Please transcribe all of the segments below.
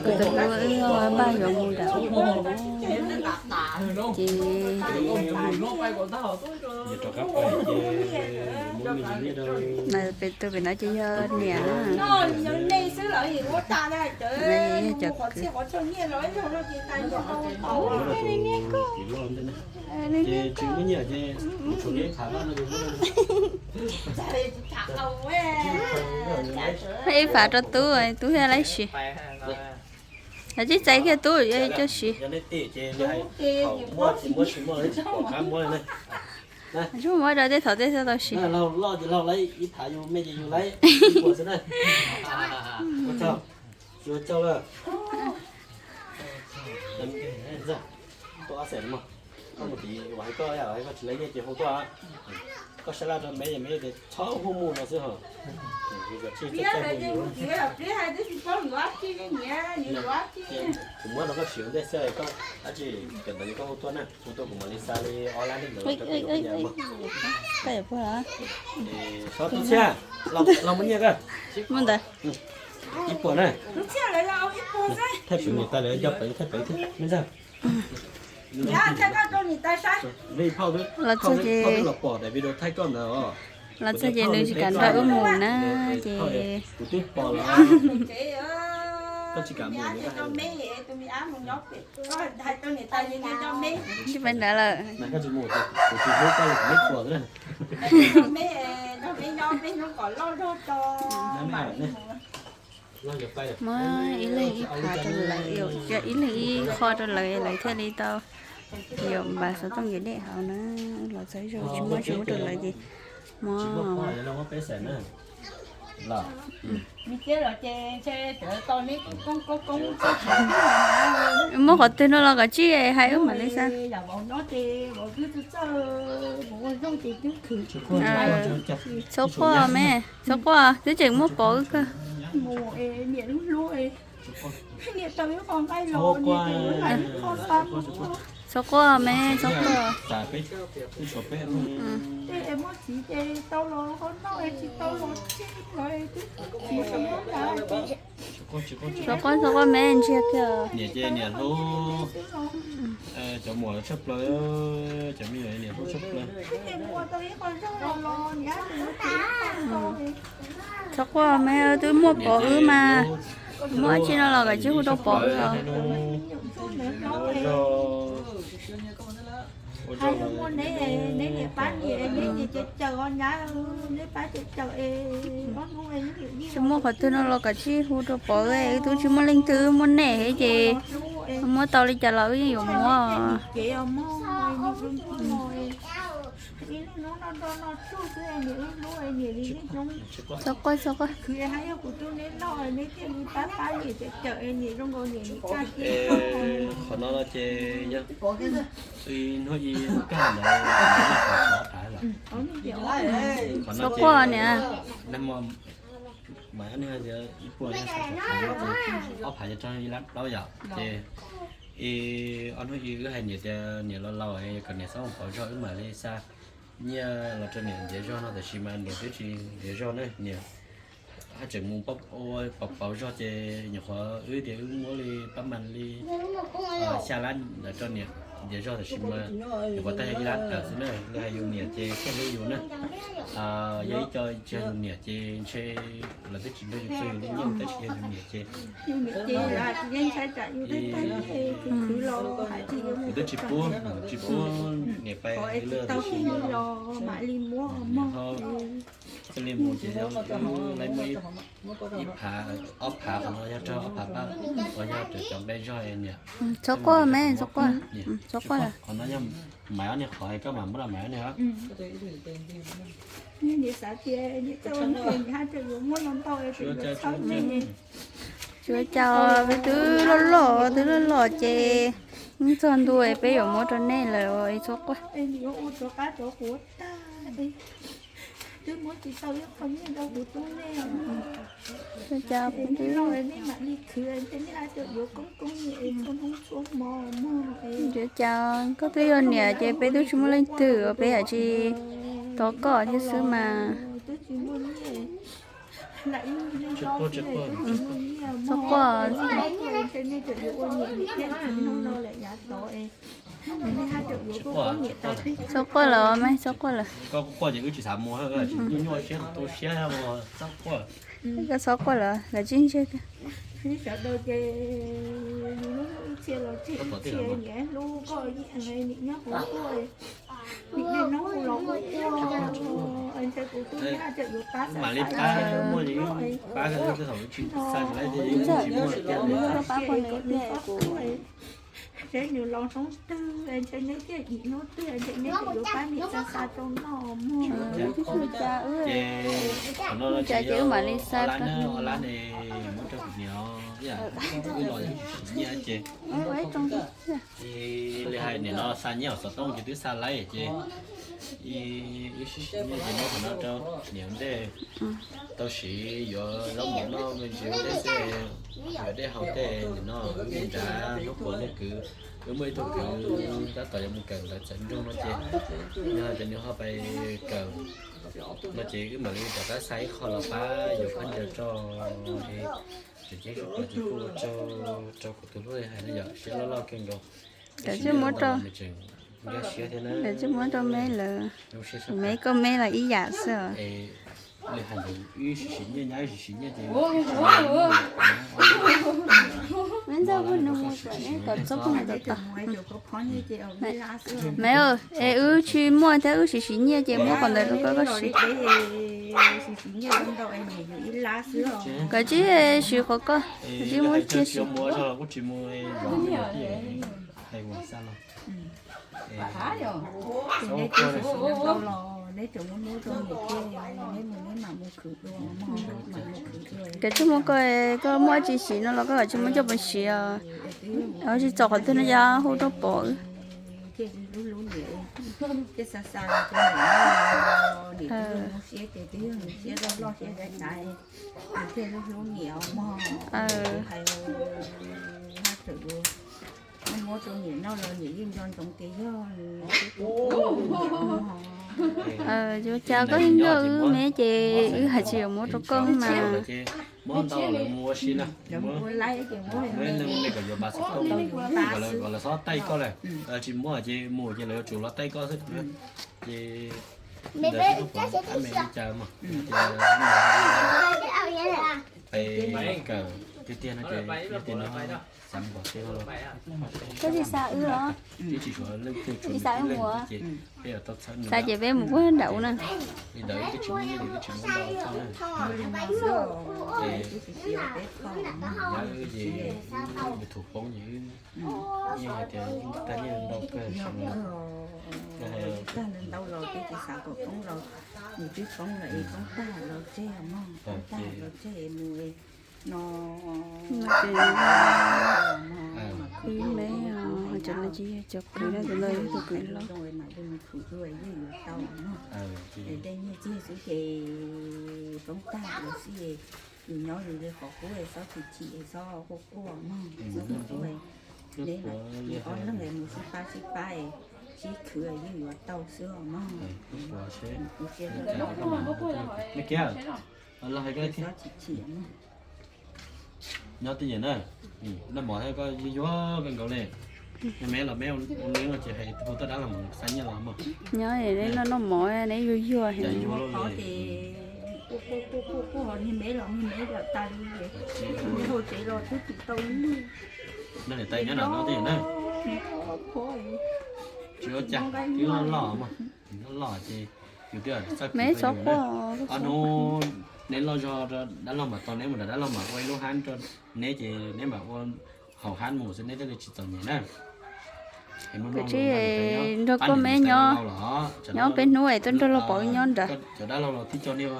Kuv tus tub wb npaj yuav mus nram ub ces pem tus pem no ces yog niam na. Yog cov kwv. Ib phav rau tub, tub thiaj laib siv. Yog tib txais kiag tub coj siv. Tub muab rau tej thaum tej xwb tau siv. Koj mus tim hais koj, hais koj tsis laib nyiaj ces hu tuaj. Koj sab laj rau me, me tias txhob hu mus no xwb hos. Kuv muab rau koj siv ua ntej xwb, koj dab tsi kawm ntawv koj hu tuaj na, hu tuaj kuv mam li xa li ob lab ntawd rau koj. Txhob tu txhiaj, los muab nyiaj koj. Ib puas na. Thaij pem niam tais lawv coj pem, thaij pem thiab. Los txog ces, los txog ces nws tsis kam nrog wb mus na ces. Tsis pais nrad lawm. Muab ib leeg ib phav rau lawv, ib leeg ib qho rau lawv, lawv thiaj li tau yuav npaj xov tooj yuav dej haus na. Los txog ib zaug tsis muab tsis muab rau lawv ces muab. Muab qhov twg no los kom tsij hais wb mam li xa. Txhob quaj me, txhob quaj, twb tseem muaj pov wb kawg. Txhob quaj me, txhob quaj. Txhob quaj, txhob quaj me, ntsiag kiag. Niam ces niam hlub cov muam tshaj plaws, cov me nyuam niam hlub tshaj plaws. Txhob quaj me, twb muaj pov wb mas. Muaj dab tsi no los kom tsij hu rau pov wb os. Tsis muaj qhov twg no los kom tsij hu rau pov wb, wb twb tsis muaj leej twg, muaj nej thiab ces muab tau li cas los wb yeej yuav muab. Txhob quaj, txhob quaj. Qhov no no ces yog hnub ib kag ntawd, qhov no ces niam, mas ib puas, ob phav yog rau ib lab plaub yom, ces ob hnub ib wb hais niam tias niam los laus kom niam txhob mus pauv zog, wb mam li xa nyiaj los rau niam ntiav zog no, tab sis mas niam twb tsis ntiav zog na, niam haj tseem mus pauv pauv zog ces nyuam qhuav wb tias wb muab li pab mas li xya lab ntawd rau niam ntiav zog, tab sis mas nyuam qhuav tag yog ib lab tawm xwb na, li hais yus niam ces thiaj hlub yus na. Yog ib co tsis yog yus niam ces ntshe lawv twb tsis nrog yus txog yus li nyiaj, tab sis yog yus niam ces yus twb tsis pub, tsis pub niam pais li lawm, tab sis thiaj li mus ces yog lawv muaj ib phav, ob phav, qhov no yog rau ob phav pab, uas yog rau cov npe zog niam. Txhob quaj me, txhob quaj, txhob quaj. Qhov no yog Maiv ob niag qhov, koj mam muab rau Maiv ob niag. Tsuav cas peb twb loj loj, twb loj loj ces yeej txog ntua peb yuav muab rau nej lawm, txhob quaj. Tsuav cas koj twb yog niam ces peb twb tsis muaj leej twg, peb yam tsis thov koj thiab xwb mas. Txhob quaj, txhob quaj lawm mas, txhob quaj lawm. Koj quaj ces wb tsis xav mus, nyuaj nyuaj siab tu siab, txhob quaj. Koj txhob quaj lawm, lawv tsis ntseeg koj. Mam li pab, muaj li pab, thaum tsis xa tsis laib ces tsis muaj tiag li. Seb nws los hnub twg, ntshe neb thiaj yim hnub twg, ntshe neb thiaj yuav pab niam xa xa rau noj mog. Ces qhov no ces wb mam li xa ob lab ne, muab rau kuv niam, wb los ib sim nyiaj ces li hais niam no xa nyiaj xov tooj ces twb xa laib ces ib sim nyiaj ces muab qhov no rau niam ntej. Tau siv yuav zaub mov noj me ntsis ua ntej xwb, yuav dej haus tej nim no wb mus nrad hnub puas hnub kwv, wb muaj ib tug kwv tab tom yuav mus kawm ntawv txawv nroog no ces yog tias nws ho pais kawm no ces wb mam li rov qab xa ib qho los pab yuav phab ntawd tso. Tseem ceeb tsis pom ces kuj ua tsaug rau kuv tus hlub li hais no yom, siab loj loj kawg nkaus. Kawm tsis muab rau, kawm tsis muab rau me lawm, me koj me los ib yam xwb os. Li hais ntawd wb sim sim nyiaj nyab, wb sim sim nyiaj ces me ntxawg, wb nug mus kom txhob pheej tos tos. Me, es wb tsis muaj thiab, wb sim sim nyiaj ces muab qhov ntawd rau koj, koj siv. Koj tsis siv qhov koj, koj tsis muab kiag siv. Koj tsis muab, koj, koj muaj tsis siv no los koj tsis muab coj mus siv os. Tsis txaus qhov twg no yog hu rau pom wb. Yuav cas koj yeej nco wb me ces wb hais tsis yuav muab rau koj mas. Kom lawv txhob taij koj lawm, tsis muab ces mus ces lawv yuav tsum los taij koj xwb. Ces ntawd tsis tau pom ab me li cas mas, peb kawm tiag tiag no ces yog tias no xav mus kom tiag no los, twb tsis suav leej twg, tsis xav wb mus ces peb yuav tau txhawb nws, xav ces peb mus puag nram ub na. Li ntawd twb tsis muaj nyiaj ces twb tsis muaj ntau txog na. Ces nyab wb ces YouTube poob ces wb yeej hais tias yeej tag nyiaj ntau kawg, tag ntau los twb tsis xav kom poob los, nws twb poob los es poob tag los tseg mog, poob tag los tseg mus no. Kwv me, cov no ces yog cov kwv na, cov no yog tus kwv hlob. Tej nyiaj txiag xwb ces poob tag los xij, yus nyob yus li qhov qub es txhob chim chim es txhob quaj quaj mog, txhob quaj quaj. Neb ob leeg es mus sib pab sib pab es sib khwv yeej yuav tau xwb os mog. Kuv cia li txhob chim chim mog. Nyob twj ywm na, noj mov thiab koj yuag yuag kawg nkaus li. Yog me los me ua neeb no ces hais hu toj dab los mus xa nyiaj los mog. Nyob neb noj noj mov neb yuag yuag heev. Niag me los niag me lawm tas li, hauv tsev los twb tsis tau li. Noj niam tais nyob nram no twj ywm na. Tsis ua cas, twb loj loj mog, loj loj ces yus twb txawj me txhob quaj. Ob hnub neb loj zog rau dab laug mam tau neb mus nram dab laug mam ua ib lub hab rau neb ces neb mam ua hauv hab mus xwb, neb thiaj li tsis txom nyem na. Koj tsis nrog koj me nyob, nyob peb hnub es tuaj nrog luag pom wb nyob nrad. Cov dab laug los tib co niag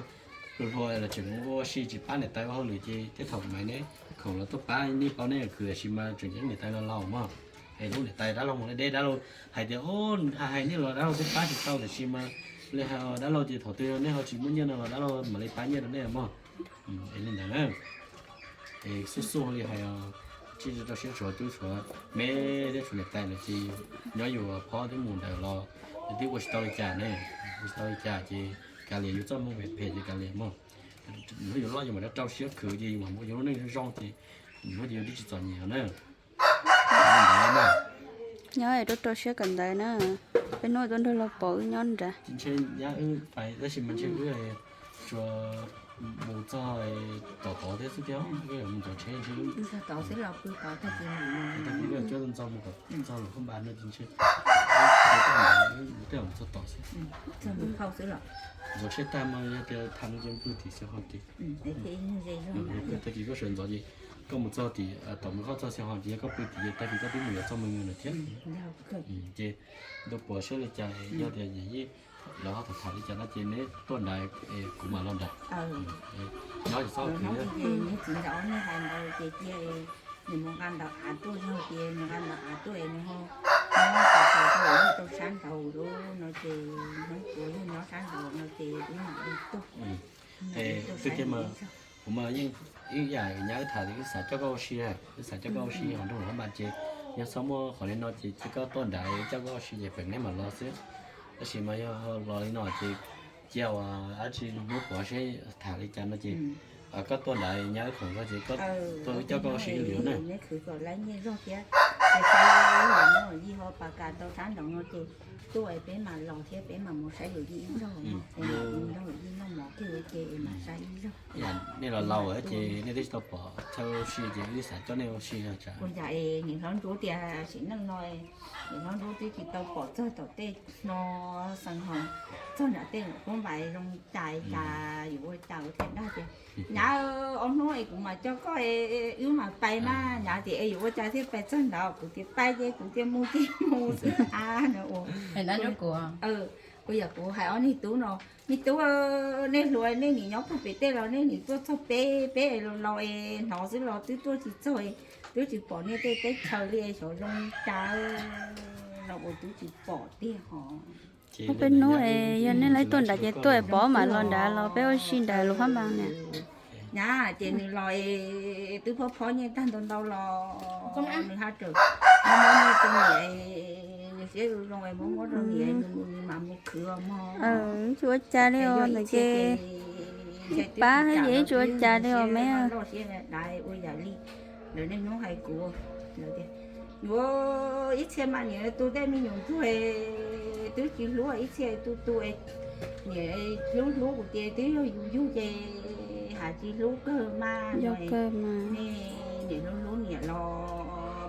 hluas hluas los tseem mus ua si tsis pab niam tais ua hauj lwm ces tej thaum mas neb khoom los tuaj pab, nej paub nej yuav khwv tab sis mas tseem ceeb niam tais los laus mog. Es hlub niam tais, dab laug mus deb deb dab laug hais tias hais hais nej los dab laug twb pab tsis tau tab sis mas li hais dab laug ces thaum twg nej ho tsis muaj nyiaj no los dab laug mam li pab nyiaj rau nej mog. Es li ntawd na. Es xub xub li hais, tsis rau siab tshuav tub tshuav me thiab tshuav niam tais lawm ces nyob yus phob twb mus ntawd los twb ua tsis tau li cas ne, ua tsis tau li cas ces kav liam, yus txoj hmoo phem phem ces kav liam mog. Nws yuav loj yus mam rau rau siab khwv ces yus mam ua yus lub neej zoo ces nws yuav tsis txom nyem na. Nyob rau rau siab kawm ntawv na, peb hnub tuaj nrog luag pom wb nyob nrad. Ntshe nyab wb pais tab sis mas ntshe wb tsuas mus txog tom tod thiab xwb thiab, wb mus ntxuav tsheb ntshe wb txog tod xwb los pw tod tag kis mam mus, tag kis wb coj ntxo mus kom txog lawm phab npas no ces ntshe tej zaum mus txog tod xwb. Txog mus phauj xwb los ntxuav tsheb tag mas yog tias tham ces pw tim Xeev Hos ces tag kis koj sawv ntxov ces koj mus txog tim tom mus koj txog Xeev Hos ces yog koj pw tim ces tag kis koj twb mus yuav txoj me nyuam lawm thiab. Ces ntuj puas siab li cas yog tias yam yij lawv ho tham tham li cas no ces neb tuaj nrad kuv mam los nrad. Nyob txhob khwv. Nws txiv ntawd ob niag hais nkaus ces cia nws mus nqa ntawv av tuaj, yog tias nws nqa ntawv av tuaj es nws ho nyob tau sab nraud no ces hnub puav yog nyob sab nraud no ces wb mam li tuaj. Twb tiag mas, kuv mas yeej ib yam nyab wb tham tias wb xav coj koj ua si, wb xav coj koj ua si hauv nroog Luam Phab Npas ces yog txhob muaj qhov li no ces cia koj tuaj nrad coj koj ua si ces pem neb mam los xwb. Tab sis mas yog los li no ces cia uas dab tsi hnub puav seb tham li cas no ces koj tuaj nrad nyab wb khoom koj ces koj tuaj wb coj koj ua si li na. Yij ho pas kas tau sab nraud no ces tuaj es peb mam los thiab peb mam mus saib yawm yij ib zaug, nrog yawm yij noj mov kiag ces mam saib ib zaug. Nej los laus lawm ces nej twb tsis tau pom chaw ua si ces wb xav coj nej ua si. Ua cas es niam hlob Ntsuab tias sim neej no niam hlob Ntsuab twb tsis tau pom txog tom tej no, Xeev Hos txog nram tej Luam Phab Npas zoo cas cas yuav ua cas ua tias dag tias nyab ob hnub es kuv mam coj koj wb mam pais mas nyab tias es yuav ua cas thiaj pais txog ntawd, kuv tias pais ces kuv tias mus ces mus xwb a no. Ua yam kuv hais ob niag tub no, niag tub, nej hluas nej nim nyob puag pem tej los nej nim tuaj txog peb, peb es laus laus es hnov xwb los twb tuaj tsis txog, twb tsis pom nej tej teb chaws li xyov zoo li cas los ua twb tsis pom tiag hos. Peb hnub es yog nej laib tuaj nrad ces tuaj es pov mam los nrad los peb ua si nrad Luam Phab Npas na. Nyab ces nws los es twb phob phob nyiaj tag ntau ntau los nws haj tseem muab muab nyiaj rau niam, nws siab zoo zoo es muab muab rau niam, nws mus nws mam mus khwv os mog. Tsis ua cas li os ntawm ces pab thiab ces tsis ua cas li os me. Loj siab dai ua yam li lawv niaj hnub hais kuv, lawv tias yuav ib txhia mas niam tu tej me nyuam ntsuag twb tsis hlub, ib txhia tu tu niam hlub hlub kuv tias twb yog yus yug ces has tsis hlub kawg mas. Yog kawg mas. Nej niam hlub hlub niam los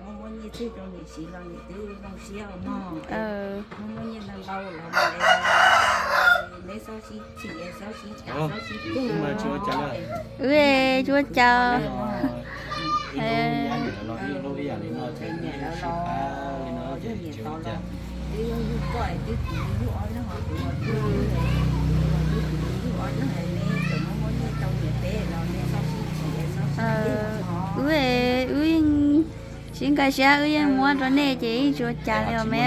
muab muab nyiaj txhij rau niam siv los niam twb zoo siab os mog. Muab muab nyiaj ntau ntau los neb txhob sib chim, txhob sib cav, txhob sib tug. Wb tsis ua cas. Niam los los yog niam tos los twb yog yug koj twb tsis yug ob leeg, kuv los twb yug, twb tsis yug ob leeg, neb tseem muab muab nyiaj rau niam peb los neb txhob sib chim, txhob sib tug. Wb, wb yeej sib nkag siab, wb yeej muab rau nej ces yeej tsis ua cas li os me.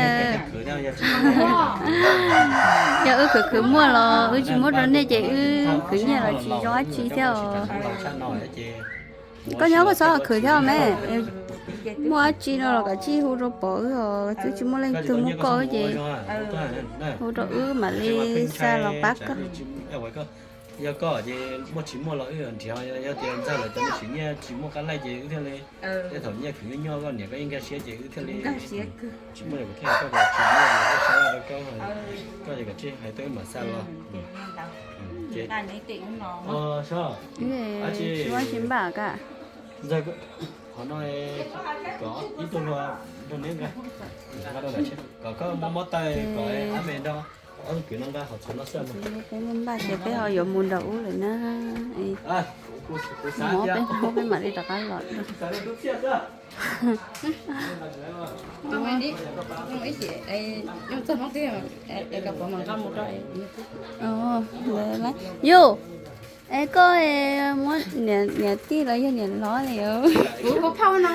Yog wb khwv khwv muaj los wb tsis muab rau nej ces wb khwv nyiaj los tsis zoo dab tsi thiab os. Koj nyob koj txhob khwv thiab me. Muaj dab tsi no los kav tsij hu rau pom wb os, twb tsis muaj leej twg muab koj wb ces hu rau wb mam li xa los pab koj. Yog koj ces muaj tsis muaj los wb nrhiav, yog tias ntxawg lawv cov me sim nyiaj tsis muaj qab laij ces wb thiaj li, tej thaum nyiaj khwv nyuaj nyuaj koj niam koj yeej nkag siab ces wb thiaj li tsis muaj, kuv thiaj koj tsis muaj, koj sab rau koj, koj ces kav tsij hais tau wb mam xa los. Ces tsis muaj tsis npaj ka. Ntxawg, qhov no kom ib tug hluas nrog neb nqa, nqa rau nram tsheb kom koj mob mob taw kom ab me nrog ob tug kwv no nqa qhov txhuv no xwb. Peb npaj ces peb ho yuav mus nram ub lawm na. Mov peb hnub peb mam li rov qab los. Yus, es koj muab niam tij los yog niam loj li? Kuv phauj no.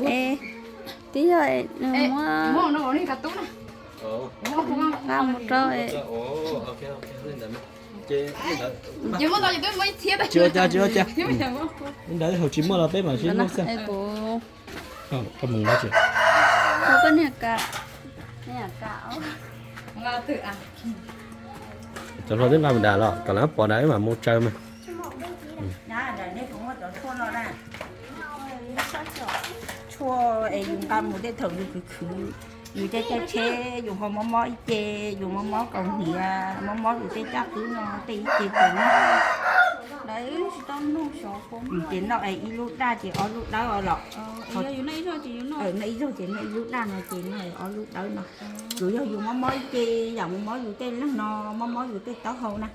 Es twb yog muab nqa mus rau. Tsis ua cas, tsis ua cas. Ntawd thaum tsis muaj los peb mam sib nug xwb. Koj mus nqa tsis. Koj niag ka, niag ka. Cov hluas twb nqa mus dam los kom lawv pom dam wb mam mus tsaws mas. Tshuaj es yus nqa mus tej thaum yus khwv khwv, yus caij caij tsheb yus ho mob mob ib ce, yus mob mob kaus hniav, mob mob yus tej caj qwb no tej ib ce tau noj. Ces noj es ib lub daj ces ob lub dawb os los. Noj ib zaug ces noj ib lub daj no ces noj es ob lub dawb no. Tsuas yog yus mob mob ib ce, yam mob mob yus tej leeg no, mob mob yus tej taub hau na.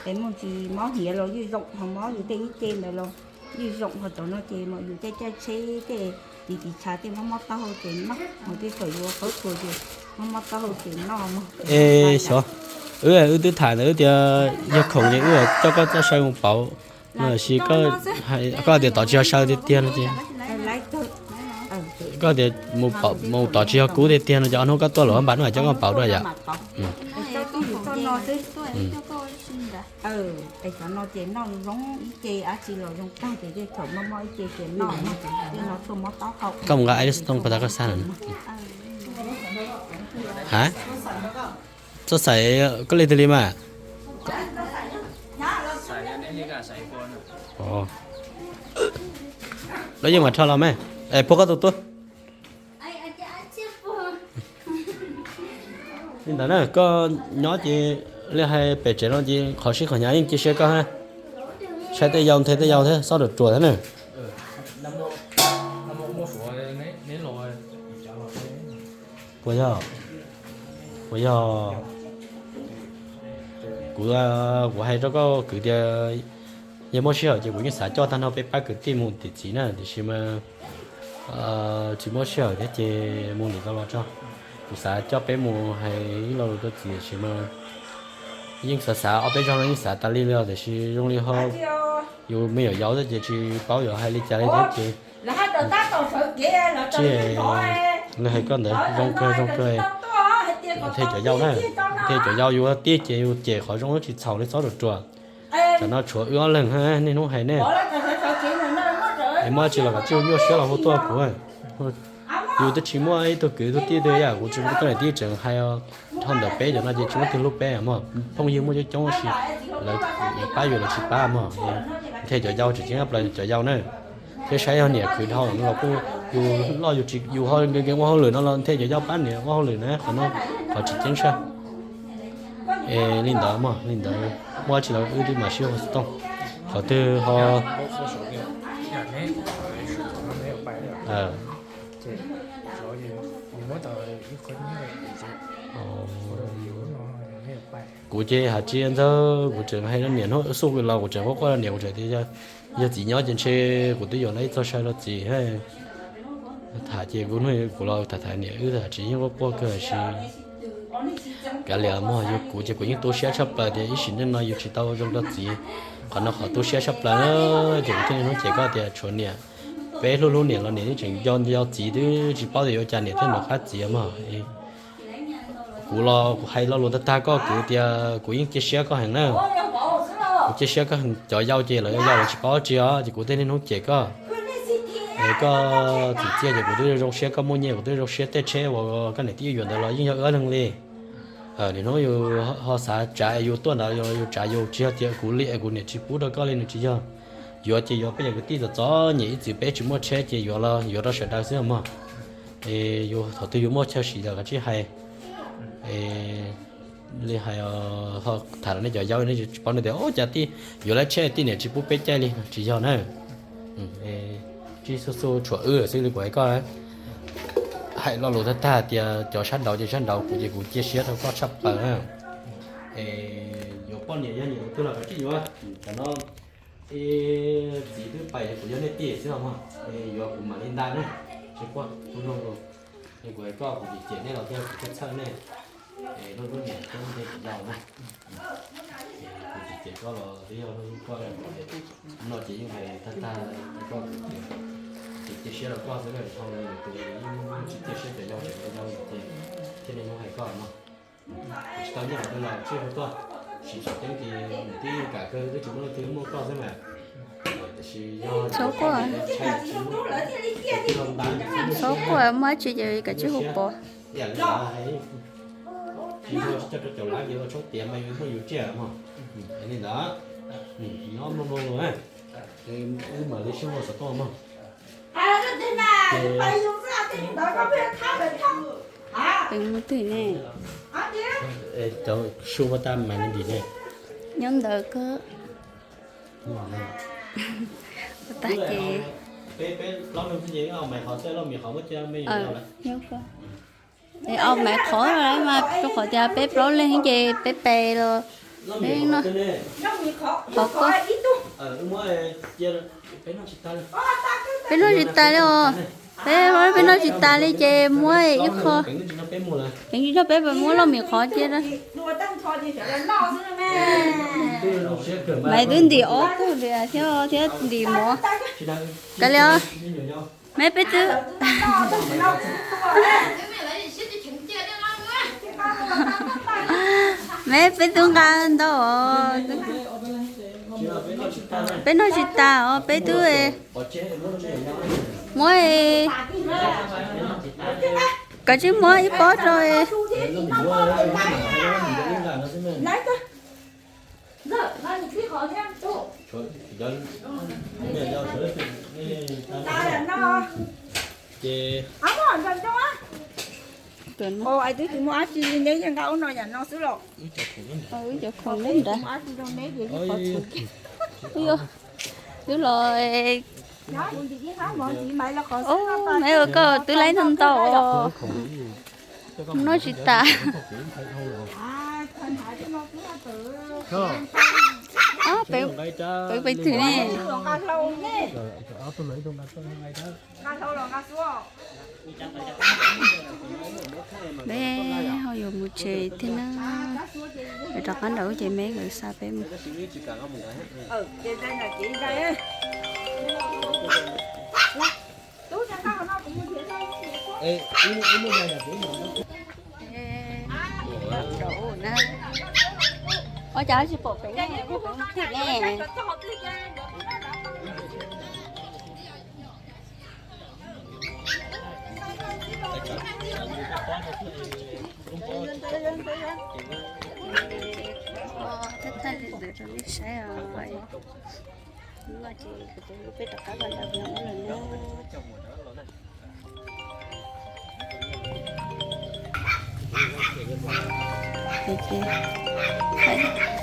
Es muaj tsis mob hniav los yeej zoo, ho mob yus tej ib ce ntawd los yeej zoo, ho cov no ces mas yus caij caij tsheb tej tiv tiv tshav tej mob mob taub hau ces noj, ho tej thaum yus qawb qhuas ces mob mob taub hau ces noj mog. Es xyov, wb wb twb tham ntawd wb tias yog khoom ces wb coj koj txoj saw mus pauv no, tiam sis koj tias tom tsis yog saw tiag tiag no ces, koj tias mus tom tsis yog kub tiag tiag no ces ob hnub koj tuaj los npam hnub coj koj pauv dua yom. Cov no ces noj zoo ib ce, dab tsi los zoo tag ces tej thaum mob mob ib ce ces noj, tej no tuaj mob taub hau. Koj mus nqa Iris Stone pas tas koj xav lawm. Ha? Txhob xaiv koj li twg li mas. Lawv yeej mas rho los me, es puag koj tus tuaj. Li ntawd na, koj nyob ces li hais pem tsev no ces qhov sib qhov hnyav yeej cia siab koj ha. Saib tej yau nthe tej yau thiab, xob ruam ruam thiab na. Puas yog? Puas yog? Kuv, kuv hais rau koj kwv tias yog muaj sij hawm ces kuv yeej xav coj tag nrho peb pab kwv tij mus tim txiv na, tiam sis mas tsis muaj sij hawm thiab ces mus nim tau los tso. Kuv xav coj peb mus hais ib lo lus rau txiv tiam sis mas yeej xav xav ob peb zaug no yeej xav tas li li os, tiam sis zoo li ho yus me nyuam yaus thiab ces tsis paub yuav hais li cas li thiab ces tsis li hais koj ntawd zoo kawg zoo kawg. Thiaj cov yau na, thiaj cov yau yus tib ces yus cem qhov zoo tsis txhaum li xob ruam ruam. Tam no tshuav wb ob leeg niaj hnub hais nej. Es muaj dab tsi los kom tsis nyuaj siab los hu tuaj kuv. Yus twb tsis muaj ib tug kwv tug tij twg yam, kuv tsis muaj tub niam tij tseem hais dhau ntawm peb cov no ces tsis muaj twg hlub peb mog, phooj ywg muaj coob coob tab sis lawv pab yus lawv tsis pab mog. Thiaj cov yau tseem ceeb tshaj plaws cov yau na. Thiab saib yog niam khwv dhau no los kuj yus loj yus tsis yus ho nkees nkees ua hauj lwm no los thiaj cov yau pab niam ua hauj lwm na, qhov no qhov tseem ceeb sab. Es li ntawd mog, li ntawd muaj dab tsi los wb twb mam sib hu xov tooj. Qhov twg ho Kuv ces hais tsis ntxaug, kuv tseem hais rau niam hnub xub los kuv tseem quaj quaj rau niam, kuv tseem tias yog txiv nyob ces ntshe kuv twb yuav tau ib txoj saw rau txiv. Tham ces kuv hnub kuv los tham tham niam wb tham tsis yeej quaj quaj kawg si. Kav liam mog, yog kuv ces kuv yeej tu siab tshaj plaws tias ib sim neej no yus tsis tau zoo rau txiv. Qhov no qhov tu siab tshaj plaws na, ces kuv thiaj li hnub cem koj tias tshuav niam, peb hlub hlub niam los niam twb tseem nco nco txiv twb tsis paub tias yuav cas niam thiaj nov qab txiv mog. Kuv los kuv hais lo lus tag tag koj kwv tias kuv yeej cia siab koj heev na. Kuv cia siab koj heev, cov yau ces lawv yau lawv tsis paub tsi os ces kuv thiaj niaj hnub cem koj. Es koj txim txiaj ces kuv twb zoo siab koj muaj nyiaj, kuv twb zoo siab tej tsheb uas koj niam tij yuav ntawd los yeej yog wb ob leeg li. Nim no yus ho xav tsav es yus tuaj ntawd yus tsav yus tsis yog tias kuv li es kuv niam tsis pub rau koj li, nws tsis yog. Yuav ces yuav peb yam kwv tij txom txom nyem ib txwm peb tsis muaj tsheb ces yuav los yuav rau sawv daws xwb mog. Es yus thaum twg yus muaj chaw sim los kav tsij hais. Es li hais ho tham los nej cov yau nej tsis paub nej tias ua cas tij yuav lawv tsheb tij niam tsis pub peb caij li, tsis yog na. Tsis xu xu tshuav wb xwb li kuv hais koj. Hais lo lus tag tag tias cov sab nraud ces sab nraud, kuv ces kuv cia siab rau koj tshaj plaws na. Es yuav poj niam yog niam tus twg los kav tsij yuav. Tam no txiv twb pais kuv yog nej tij xwb os mog, es yuav kuv mam li nta na. Tsis quaj tus noog lus, es kuv hais koj kuv cem cem nej los thiab kuv thiaj txhawj nej. Es hlub hlub niam thiab hlub cov yau na. Kuv cem cem koj los twb yog hlub hlub koj. No ces yeej hais tag tag koj, ces cia siab rau koj xwb na, dhau los tus yeej tsis cia siab cov yau, cov yau ces thiaj li hnub hais koj no. Tsis tau nyiaj los tsij hu tuaj, sim xyov ceeb ces niam tij yeej kam kawg, twb tsis muaj leej twg muaj koj xwb mas. Tiam sis yog txhob quaj, tsis muaj, txhob quaj, muaj dab tsi ces kav tsij hu pov. Ib yam li lawv hais, Tsis coj rau caum lab ces ua tshoob tiav mas yus muaj yus tsiaj mog. Li ntawd, nyob mloog mloog lus na, wb mam li sib muag xov tooj mog. Pem mus twg ne? Cov su ua tag mas li ntim ne. Nyob ntawd koj. Ua tag ces, nyob koj. Es ob maiv qhov mas rau qhov tias peb plaub leeg ces peb pes los, peb no, qhov koj. Peb noj tsis tas li os. Peb, peb noj tsis tas li ces muab ib qho. Peev tsis nrog peb, peb muab loj mis qhov cia. Maiv twb ntim ob tug li thiab, thiab ntim mov. Kav liam, maiv peb twb, maiv peb twb nqa ntau os. Peb noj tsis tas os, peb twb muab, kav tsij muab ib pob rau. Ces twb tsis muaj dab tsi li, neb yeej nqa ub no yam no xwb los. Wb cov khoom neb ntawd. Wb los, maiv ua koj twb laib ntau ntau os. Noj tsis tas. Peb pem twg ne? Peb ho yuav mus tsev thiab na. Rov qab nram ub ces me nkawd xa peb mus. Ua cas tsis pom pem ne? Thaj thaj li ntawd rau nej saib os. Hnub no ces kuv cov peb rov qab los ntawm no lawm na. Ces, ces,